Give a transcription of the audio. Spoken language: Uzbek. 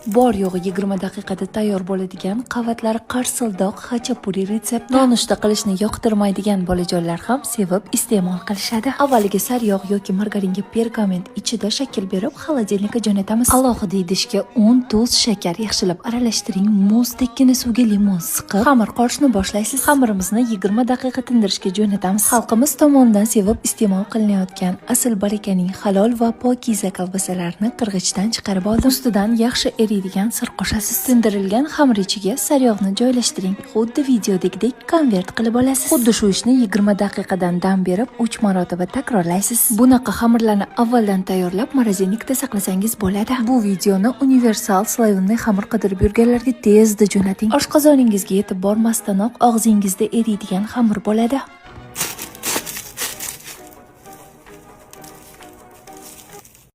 Bor yo'g'i 20 daqiqada tayyor bo'ladigan, qavatlari qarsildoq xachapuri retsepti. Nonushta qilishni yoqtirmaydigan bolajonlar ham sevib iste'mol qilishadi. Avvaliga sariyog' yoki margaringa pergament ichida shakl berib, холодильник ka jo'natamiz. Alohida idishga un, tuz, shakar yaxshilab aralashtiring. Muzdekkina suvga limon siqib, xamir qorishni boshlaysiz. Xamirimizni 20 daqiqa tindirishga jo'natamiz. Xalqimiz tomonidan sevib iste'mol qilinayotgan Asl Barakaning halol va pokiza kolbasalarini qirg'ichdan chiqarib oldim. Ustidan yaxshi eriydigan sir qo'shasiz. Tindirilgan xamir ichiga sariyog'ni joylashtiring. Xuddi videodagidek konvert qilib olasiz. Xuddi shu ishni 20 daqiqadan dam berib, 3 marotaba takrorlaysiz. Bunaqa xamirlarni avvaldan tayyorlab, морозильник da saqlasangiz bo'ladi. Bu videoni universal слоёный xamir qidirib yurganlarga tezda jo'nating. Oshqozoningizga yetib bormasdanoq og'zingizda eriydigan xamir bo'ladi.